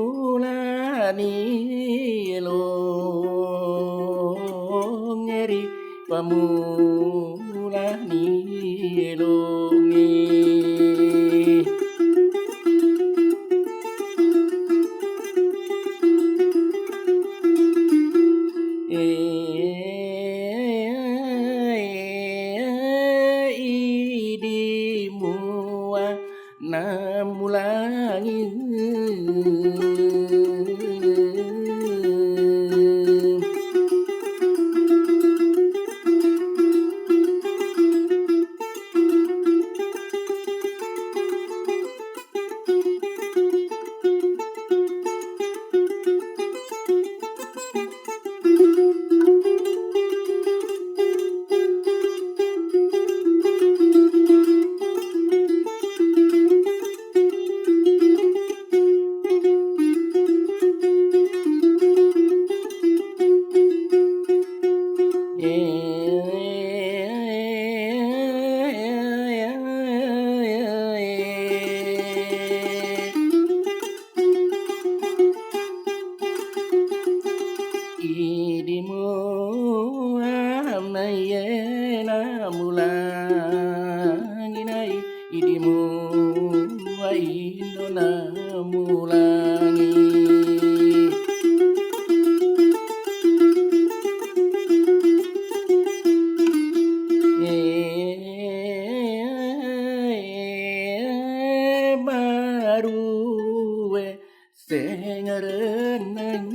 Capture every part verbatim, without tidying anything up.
Pamulani elongeri, pamulani elongi. Eh, idi mua namulangi. Idimu amaye namulangi nai, idimu aindo namulangi. Eh, barue sengerenneng.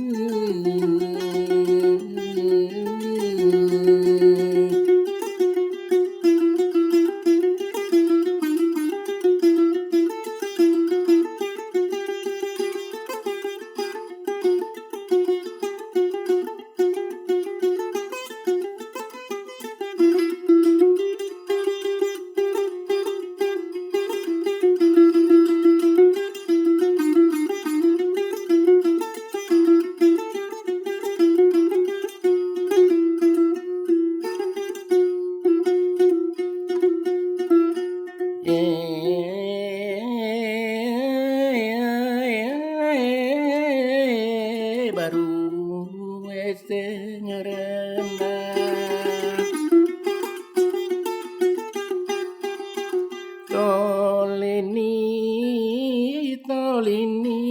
Baru esengerenna. Tolini, tolini,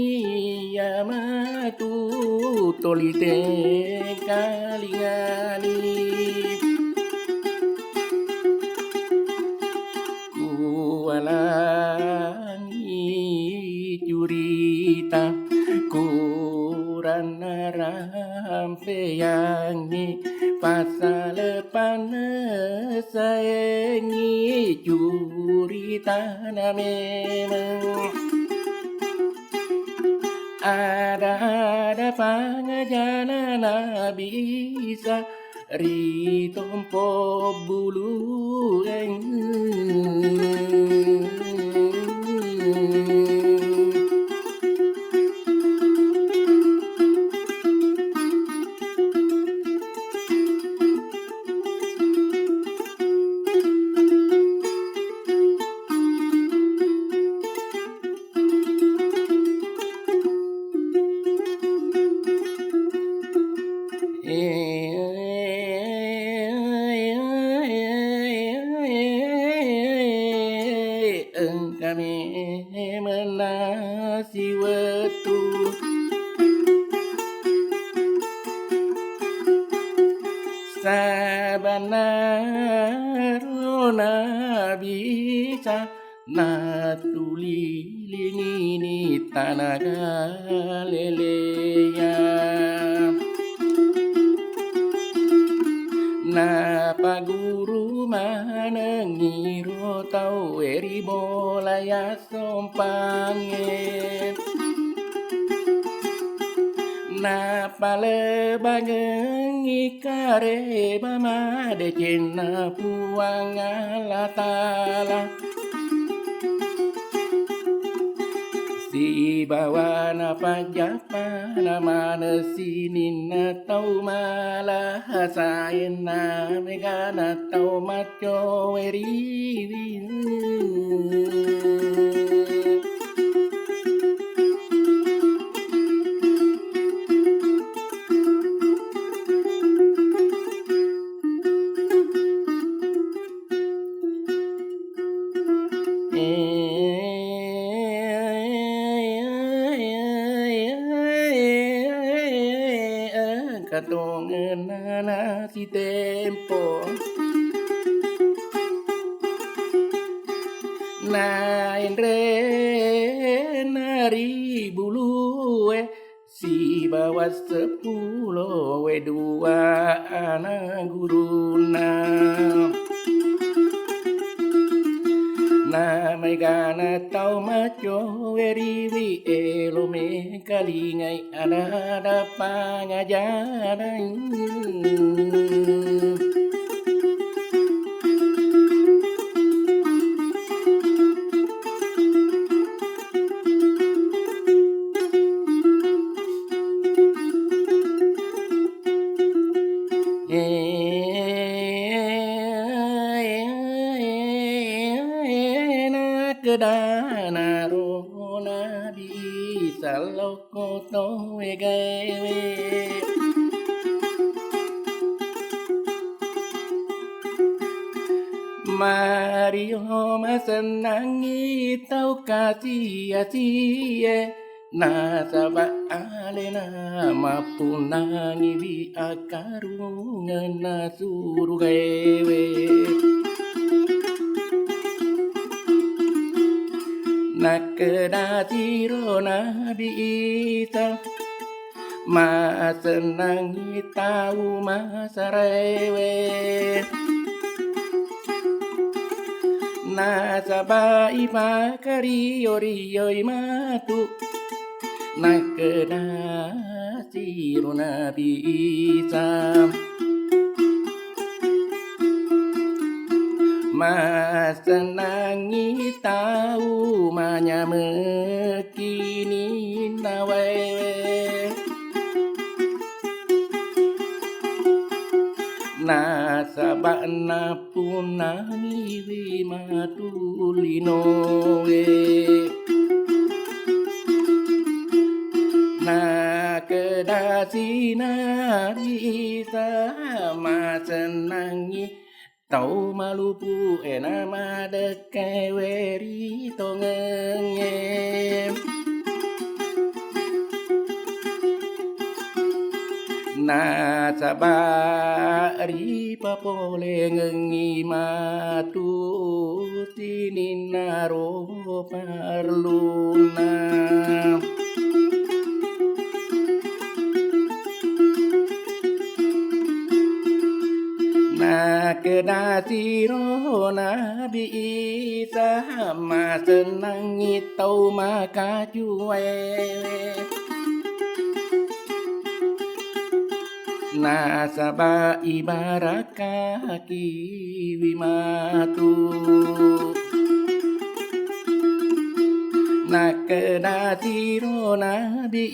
yamatu tolite kalingani. Kuwalangi curita, kuranna rampeyangngi, pasale panessaengngi curitana memeng. Ada-ada pangajana nabisa ri tompo bulueng. Engka memeng nasiwettu. Sabanna ro nabisa natulilingini tana Galilea. Napaguru manengngi ro tauwe ri bola ya sompangnge. Napalebangengngi kareba madecenna Puang Allah Ta'ala. Sibawa napajjappana maneng sininna tau mala, saenna megana tau ma- Coweriwi. Tongenna nasitempo. Naenrenna ri bulue sibawa seppulo we dua ana gurunna. Namaegana tau macowe riwi elo mekalingai ada-ada pangajarang. Nakedanaro Nabi Isa lao ko tau egaewe. Mario masennangngi tau kasi-asie, nasaba alena mappunnangiwi akkarungenna surugaewe. Nakkeda siro Nabi Isa, masennangngi tau masaraewe. Nasaba ipakario-rioi matu. Nakkeda siro Nabi Isa, masennangngi tau manyamekki ninna waewe. Nasaba na punnangiwi matu linoe. Nakkeda si Nabi Isa, masennangngi tau malupu e namadekkewe ri tongengnge. Nasaba ripapolengengngi matu sininna ro parlunna. Nakkeda siro Nabi Isa, masennangngi tau makacuwae. Nasaba ibarakkakiwi matu. Nakkeda siro Nabi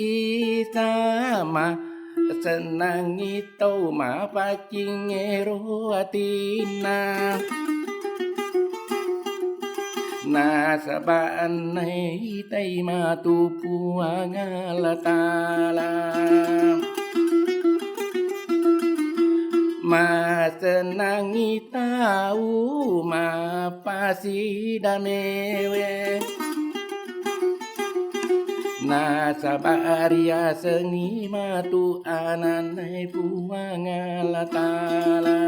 Isa, masennangngi tau mapaccingngero atinna. Nasaba naitai matu Puang Allah Ta'ala. Masennangngi tau mappasidamewe. Nasaba riasengngi matu ananna Puang Allah Ta'ala.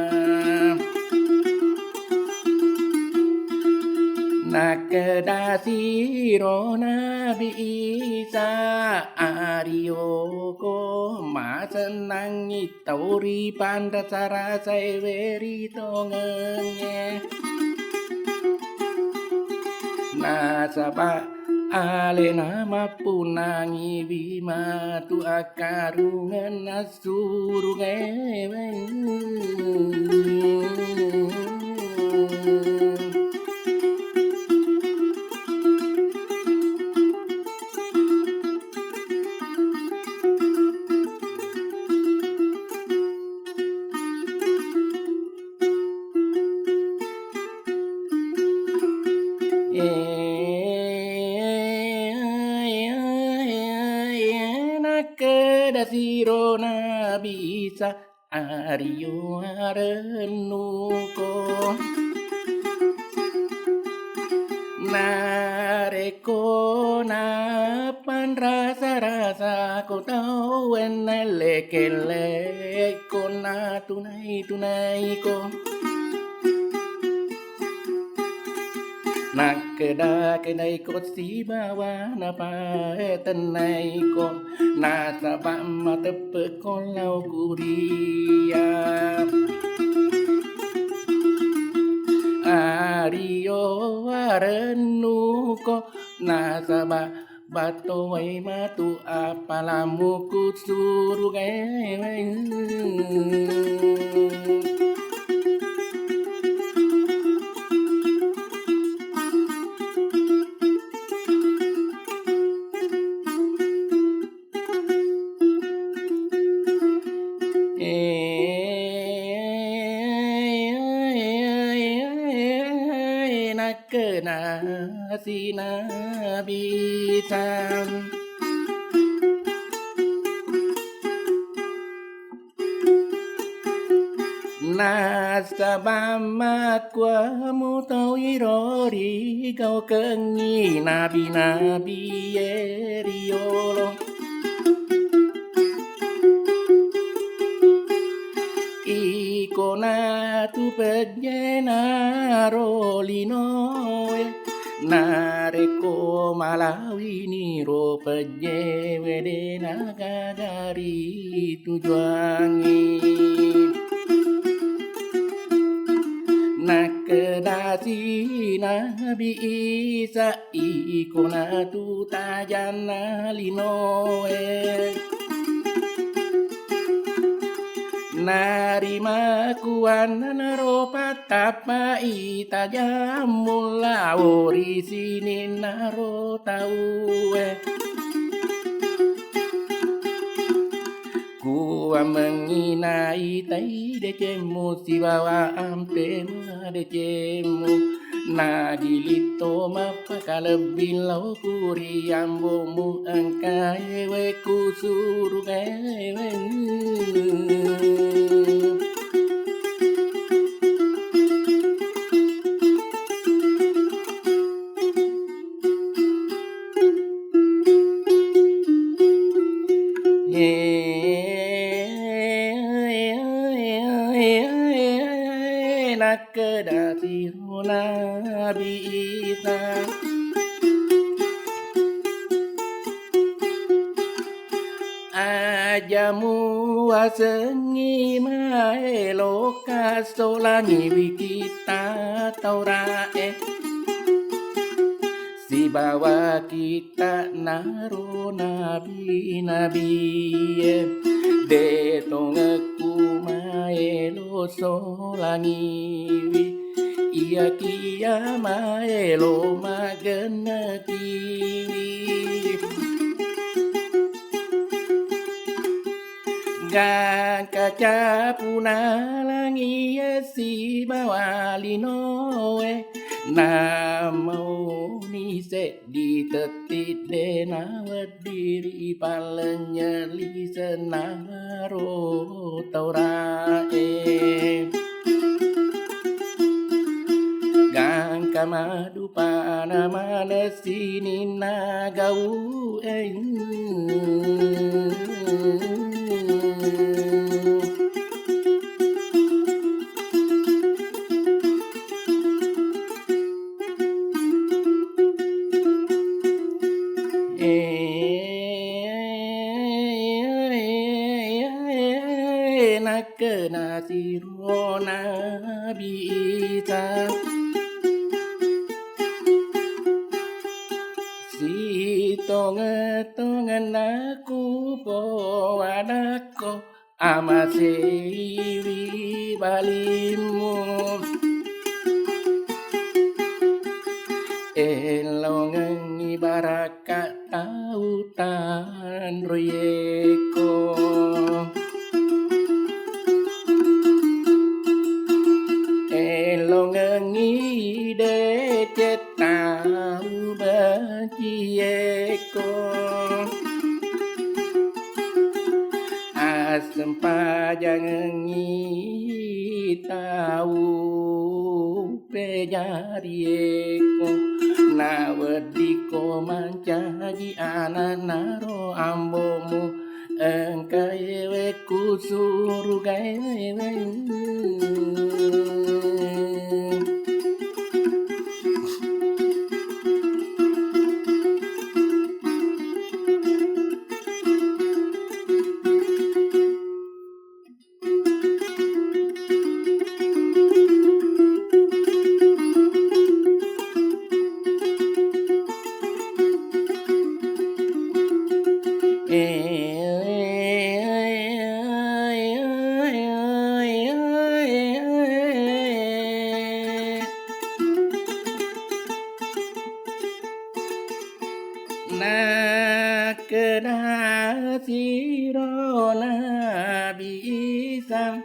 Nakkeda siro Nabi Isa, ariyoko masennangngi tau ripanrasa-rasaewe ri tongengnge. Nasaba alena mappunnangiwi matu akkarungenna surugaewe. Nakkeda siro Nabi Isa, ariyo arennuko. Narekko napanrasa Sako tau ennelle kelle ko natunai-tunaiko. Nakkeda-kedaiko sibawa napatennaiko, nasaba mateppe'ko lao kuria. Ario arennuko, nasaba batto wai matu apalamu ku surugae. Nakkena sinabita. Nasaba makkuamu tau iro rigaukengngi nabi-nabi e riolo. Iko natu pejjena ro linoe, narekko malawini ro pejjewe de nagagari tujuangngi. Nakkedasi Nabi Isa, iko natu tajanna linoe. Narimaku annanaro pattappai tajammu lao ri sininna ro tauwe. Kuammengngi naitai decemmu sibawa ampe madecemmu. Nagilitto mappakalebbi lao ku ri ambomu engkae we ku surugae we. Nakkeda siro Nabi Isa, aja muasengngi maelo kassolangiwi kitta Taura'e. Sibawa kitta naro nabi-nabie, de tongekku maelo solangiwi, iyakiya maelo magennekiwi. Gangka capuna langie sibawa linoe, namauni seddi tetti de naweddiri pallenye lisenna ro Taura'e. Gangka madupana maneng sininna gau'e. Nakkeda siro Nabi Isa, sitongeng-tongenna kupoadakko, amaseiwi balimmu. Elongengngi barakka tau tanroieko. Elongengngi deceng tau bencieko. Assempajangengngi tau pejarieko. Naweddikko mancaji ana'naro ambomu, engkaewe ku surugae. Nakkeda siro Nabi Isa,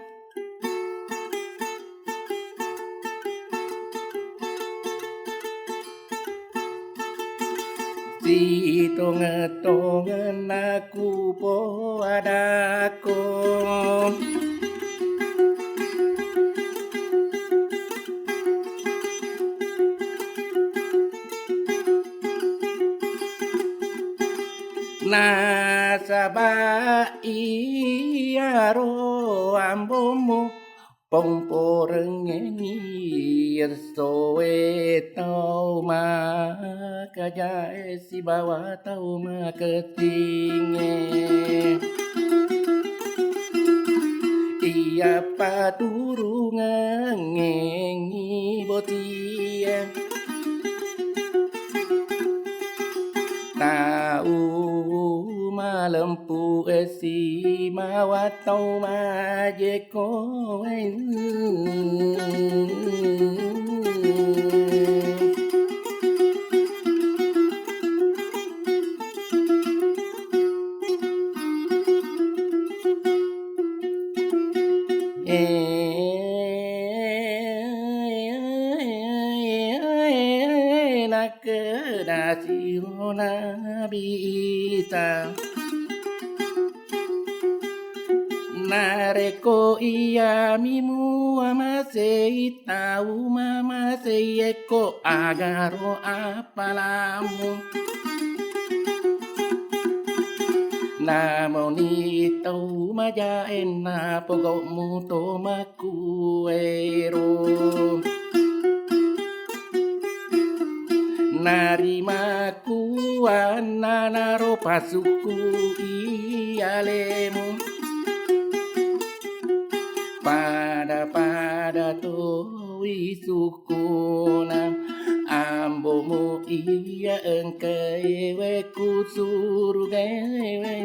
sitongeng-tongenna kupoadakko. Nasaba iyaro ambomu pomporengengngi essoe tau makajae sibawa tau makettingnge. Iya paturungengngi botie. Tau malempu e sibawa tau majekko e. Nakkeda siro Nabi Isa, narekko iyami muamasei tau mamasei, ekko agaro apalamu. Namoni tau majaenna pogau'mu to makkuero. Narimakkuannanaro pasukku iyalemu. Pada-pada towi sukkuna ambomu iya engkaewe ku surugaewe.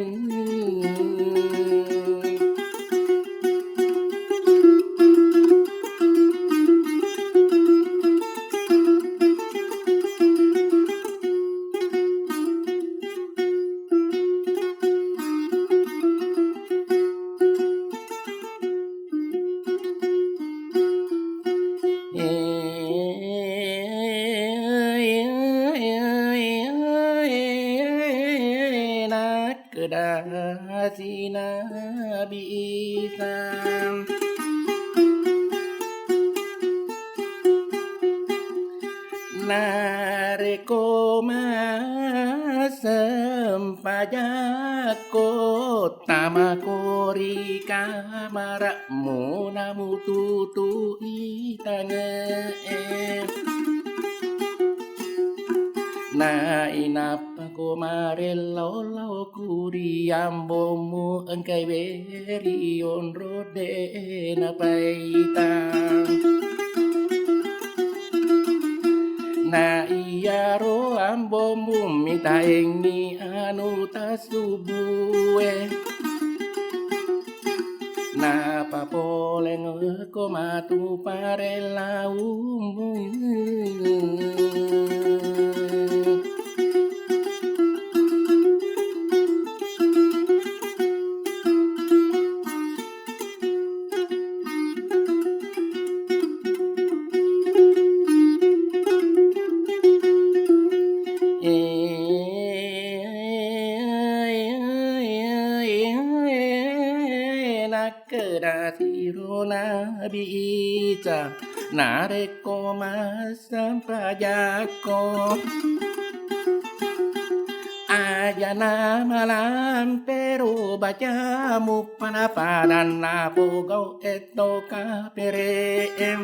Kedasi Nabi Isa. Narekko massempajakko, tamako ri kamara'mu, namututui tange'e. Nainappa ko marellau-lau ku ri ambomu engkai weri onro de napaita. Na iyaro ambomu mitaengi anu tasubue. Napapoleng ko matu parellaummu. Akkedasiro Nabi Isa, narekko massempajakko, ajana malampero bacamu pada-padanna pogau etto kapere'e.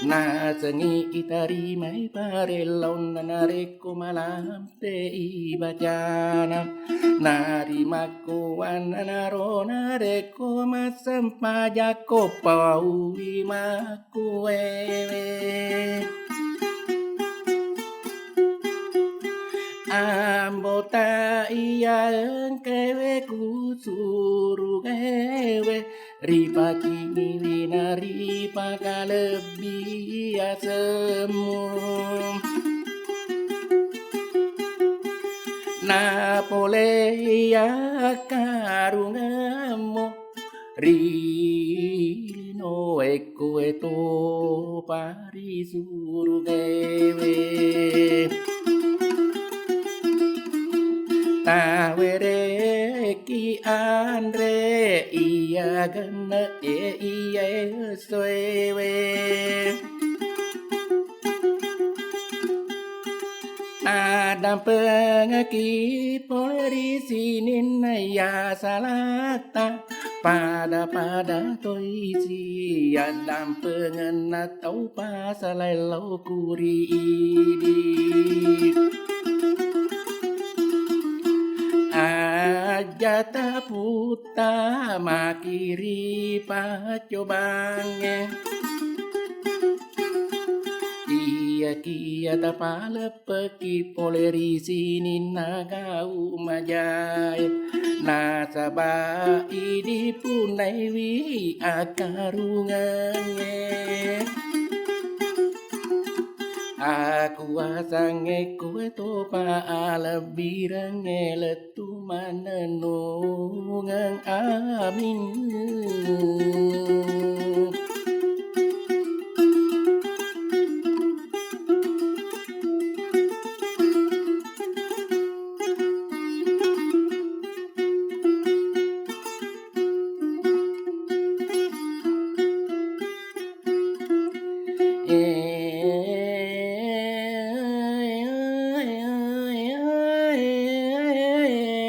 Nasengi itarimai parellaunna narekko malam- Te'i bacana, narimakkuannanaro narekko massempajakko pauwi makkuewe. Ambota iya engkaewe ku surugaewe, ripakiniwi naripakalebbi asemmu. Napole iya karungemmu ri linoe kue topa ri surugaewe. Tawereki anre iya genne'e iya essoewe. Tadampengeki pole ri sininna iya salata. Pada-pada toi siaddampengenna tau pasalae lao ku ri idi. Ajjata puttamaki ri paccobangnge. Iyakiya tapalep- Peki pole ri sininna gau majae, nasaba idi punaiwi akkarungengnge. Akuasangnge kue topa alebbirengnge lettu manennungeng. Amin.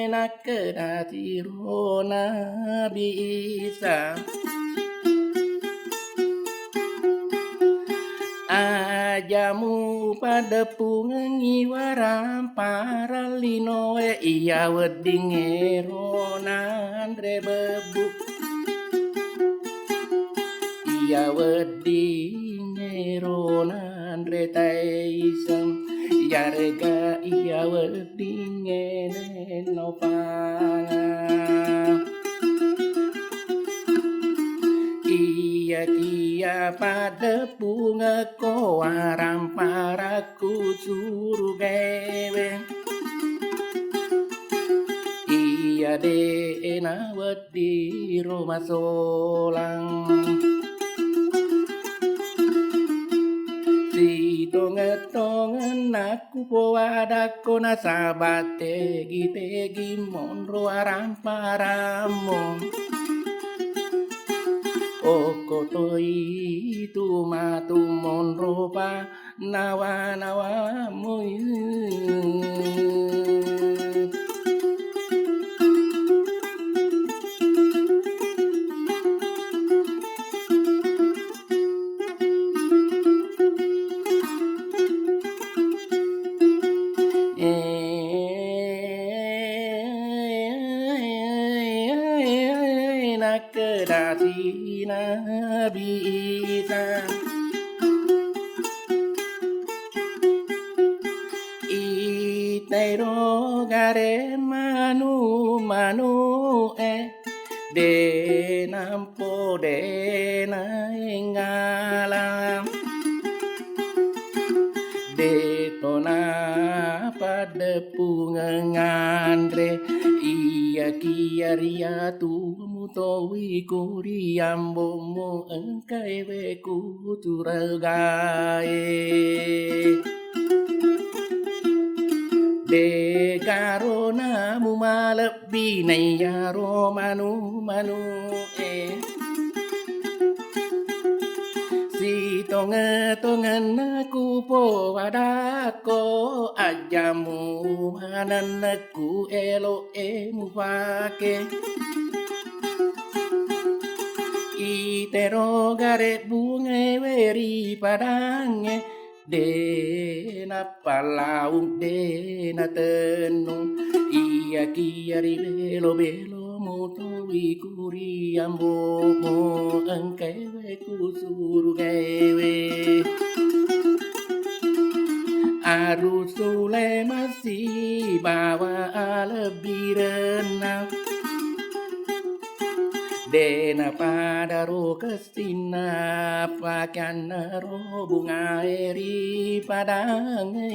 Nakkedasiro Nabi Isa. Aja mupaddeppungengngi waramparang linoe, iya weddingngero nanre bebbu, iya weddingngero nanre taiseng, iyarega iya weddingnge nenno panga. Iyakiya paddeppungekko waramparakku surugaewe. Iya de'e naweddiro masolang. Sitongeng-tongenna kupoadakko nasaba tegi-tegi monro aramparammu. Okko toi tu matu monro pa nawa-nawamu. Nakkedasi Nabi Isa. Itairo gare manu-manu'e, de nampo de naengngala. De to napaddeppungeng anre, iyakiya riatu mutowi ku ri ambo'mu engkaewe ku surugae. De' garona mumalebbi naiyaro manu-manu'e. Sitonge-tongenna kupowadakko, ajjammu manennekku elo'e mufake. Itero gare' bungae ri padangnge, de' nappallaung, de' natennung. Iyakiya ri belo-belo mutowi ku ri ambo'mu, engkae wae ku surugaewe. Arusu le masibawa alebbirenna, de' napadaro kessinna pakeanna ro bungae ri padangnge.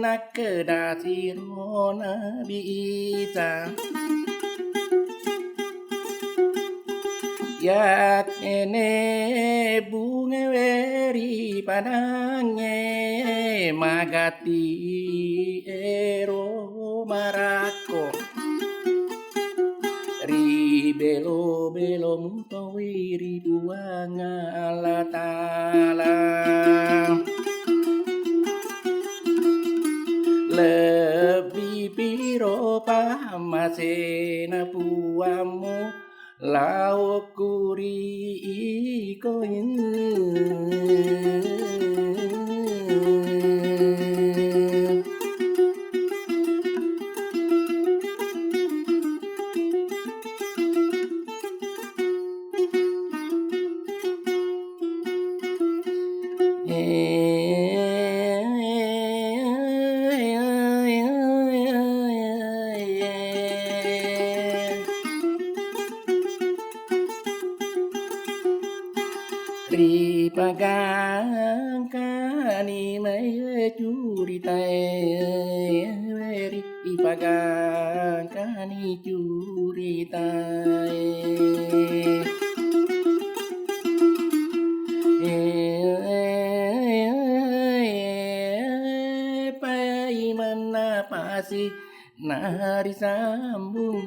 Nakkeda siro Nabi Isa, yakkene bungae ri padangnge, magatti ero marakko ri belo-belo mutowi ri Puang Allah Ta'ala. Lebbi piro pammasena Puammu lao ku ri iko. Ripagangkani mai curitae, ripagangkani curitae. Paimanna pasi narisambung.